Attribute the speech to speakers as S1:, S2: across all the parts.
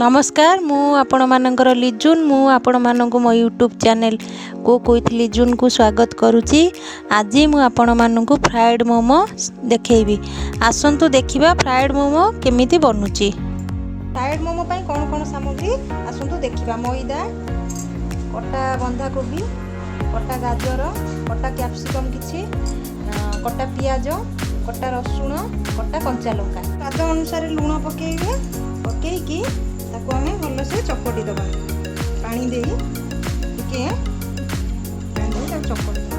S1: ନମସ୍କାର, ମୁଁ ଆପଣମାନଙ୍କର ଲିଜୁନ୍। ମୁଁ ଆପଣମାନଙ୍କୁ ମୋ ୟୁଟ୍ୟୁବ୍ ଚ୍ୟାନେଲ୍ କୁକ୍ ୱିଥ୍ ଲିଜୁନ୍କୁ ସ୍ୱାଗତ କରୁଛି। ଆଜି ମୁଁ ଆପଣମାନଙ୍କୁ ଫ୍ରାଏଡ଼୍ ମୋମୋ ଦେଖେଇବି। ଆସନ୍ତୁ ଦେଖିବା ଫ୍ରାଏଡ଼୍ ମୋମୋ କେମିତି ବନୁଛି। ଫ୍ରାଏଡ଼୍ ମୋମୋ ପାଇଁ କ'ଣ କ'ଣ ସାମଗ୍ରୀ, ଆସନ୍ତୁ ଦେଖିବା। ମଇଦା, କଟା ବନ୍ଧାକୋବି, କଟା ଗାଜର, କଟା କ୍ୟାପ୍ସିକମ୍ କିଛି, କଟା ପିଆଜ, କଟା ରସୁଣ, କଟା କଞ୍ଚା ଲଙ୍କା, ସ୍ୱାଦ ଅନୁସାରେ ଲୁଣ ପକାଇବେ। ପକାଇକି ତାକୁ ଆମେ ଭଲସେ ଚକଟି ଦେବା। ପାଣି ଦେଇ, ଟିକେ ପାଣି ଦେଇ ତାକୁ ଚକଟି ଦେବା।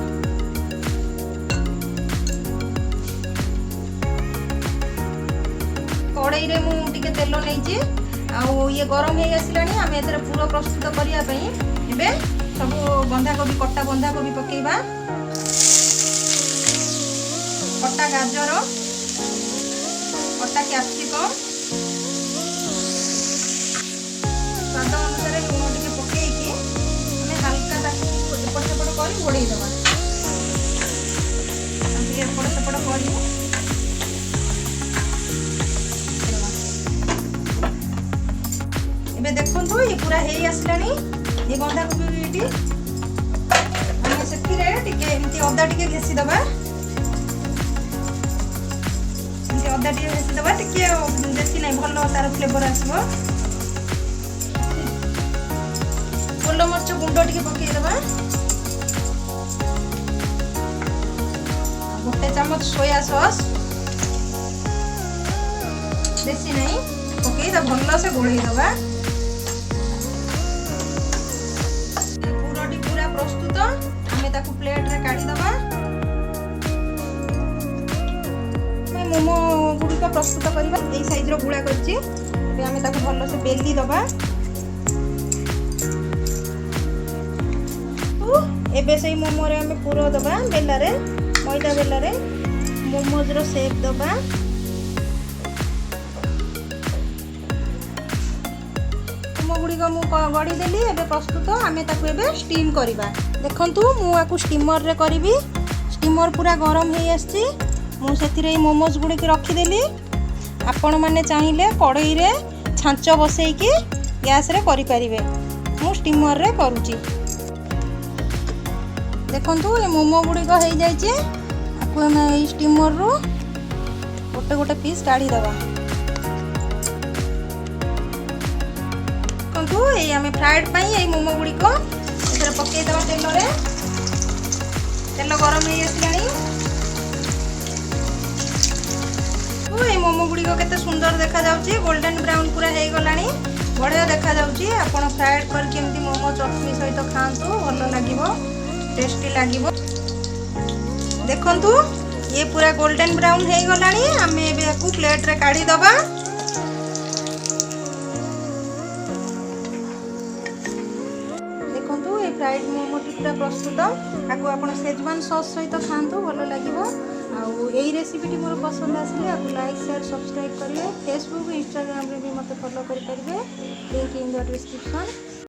S1: କଡ଼େଇରେ ମୁଁ ଟିକେ ତେଲ ନେଇଛି ଆଉ ଇଏ ଗରମ ହେଇ ଆସିଲାଣି। ଆମେ ଏଥିରେ ପୁର ପ୍ରସ୍ତୁତ କରିବା ପାଇଁ ଏବେ ସବୁ ବନ୍ଧାକୋବି, କଟା ବନ୍ଧାକୋବି ପକାଇବା, କଟା ଗାଜର, କଟା କ୍ୟାପ୍ସିକମ୍, ସ୍ୱାଦ ଅନୁସାରେ ଲୁଣ ଟିକେ ପକେଇକି ଆମେ ହାଲକା ତାକୁ ଏପଟ ସେପଟ କରି ଘୋଡ଼େଇ ଦେବା। ଟିକେ ଏପଟ ସେପଟ କରି ଦେବା। ଏବେ ଦେଖନ୍ତୁ, ଇଏ ପୁରା ହେଇ ଆସିଲାଣି ଏ ବନ୍ଧାକୋବିଟି। ଆମେ ସେଥିରେ ଟିକେ ଏମିତି ଅଦା ଟିକେ ଘେସି ଦେବା। ଏମିତି ଅଦା ଟିକେ ଘେସି ଦେବା, ଟିକେ, ବେଶୀ ନାହିଁ। ଭଲ ତାର ଫ୍ଲେଭର ଆସିବ। ଗୋଲମରିଚ ଗୁଣ୍ଡ ଟିକେ ପକେଇଦେବା, ଗୋଟେ ଚାମଚ ସୋୟା ସସ୍, ବେଶୀ ନାହିଁ, ପକେଇ ତା ଭଲସେ ଗୋଳେଇ ଦେବା। ପୁରଟି ପୁରା ପ୍ରସ୍ତୁତ। ଆମେ ତାକୁ ପ୍ଲେଟରେ କାଢ଼ିଦେବା। ଆମେ ମୋମୋ ଗୁଡ଼ିକ ପ୍ରସ୍ତୁତ କରିବା। ଏଇ ସାଇଜ୍ର ଗୁଳା କରିଛି। ଏବେ ଆମେ ତାକୁ ଭଲସେ ବେଲି ଦେବା। ଏବେ ସେଇ ମୋମୋରେ ଆମେ ପୁର ଦେବା। ବେଲାରେ, ମଇଦା ବେଲାରେ ମୋମୋଜର ସେପ୍ ଦେବା। ମୋମୋ ଗୁଡ଼ିକ ମୁଁ ଗଢ଼ିଦେଲି, ଏବେ ପ୍ରସ୍ତୁତ। ଆମେ ତାକୁ ଏବେ ଷ୍ଟିମ୍ କରିବା। ଦେଖନ୍ତୁ, ମୁଁ ଆକୁ ଷ୍ଟିମରରେ କରିବି। ଷ୍ଟିମର ପୁରା ଗରମ ହେଇ ଆସିଛି। ମୁଁ ସେଥିରେ ଏଇ ମୋମୋଜ ଗୁଡ଼ିକ ରଖିଦେଲି। ଆପଣମାନେ ଚାହିଁଲେ କଡ଼େଇରେ ଛାଞ୍ଚ ବସେଇକି ଗ୍ୟାସ୍ରେ କରିପାରିବେ। ମୁଁ ଷ୍ଟିମରରେ କରୁଛି। ଦେଖନ୍ତୁ, ଏ ମୋମୋ ଗୁଡ଼ିକ ହେଇଯାଇଛି। ଆକୁ ଆମେ ଏଇ ଷ୍ଟିମରରୁ ଗୋଟେ ଗୋଟେ ପିସ୍ କାଢ଼ିଦେବା। ଦେଖନ୍ତୁ, ଏଇ ଆମେ ଫ୍ରାଏଡ଼୍ ପାଇଁ ଏଇ ମୋମୋ ଗୁଡ଼ିକ ଏଥିରେ ପକେଇଦେବା ତେଲରେ। ତେଲ ଗରମ ହେଇ ଆସିଲାଣି। ଏଇ ମୋମୋ ଗୁଡ଼ିକ କେତେ ସୁନ୍ଦର ଦେଖାଯାଉଛି। ଗୋଲ୍ଡେନ୍ ବ୍ରାଉନ୍ ପୁରା ହେଇଗଲାଣି, ବଢ଼ିଆ ଦେଖାଯାଉଛି। ଆପଣ ଫ୍ରାଏଡ଼୍ କରିକି ଏମିତି ମୋମୋ ଚଟଣି ସହିତ ଖାଆନ୍ତୁ, ଭଲ ଲାଗିବ, ଟେଷ୍ଟି ଲାଗିବ। ଦେଖନ୍ତୁ, ଇଏ ପୁରା ଗୋଲ୍ଡେନ୍ ବ୍ରାଉନ୍ ହେଇଗଲାଣି। ଆମେ ଏବେ ୟାକୁ ପ୍ଲେଟ୍ରେ କାଢ଼ିଦେବା। ଦେଖନ୍ତୁ, ଏ ଫ୍ରାଇଡ୍ ମୋମୋଟି ପୁରା ପ୍ରସ୍ତୁତ। ଆକୁ ଆପଣ ସେଜୱାନ୍ ସସ୍ ସହିତ ଖାଆନ୍ତୁ, ଭଲ ଲାଗିବ। ଆଉ ଏଇ ରେସିପିଟି ମୋର ପସନ୍ଦ ଆସିଲେ ଆକୁ ଲାଇକ୍, ସେୟାର, ସବସ୍କ୍ରାଇବ୍ କରିବେ। ଫେସବୁକ୍, ଇନଷ୍ଟାଗ୍ରାମରେ ବି ମୋତେ ଫଲୋ କରିପାରିବେ। Link in the description.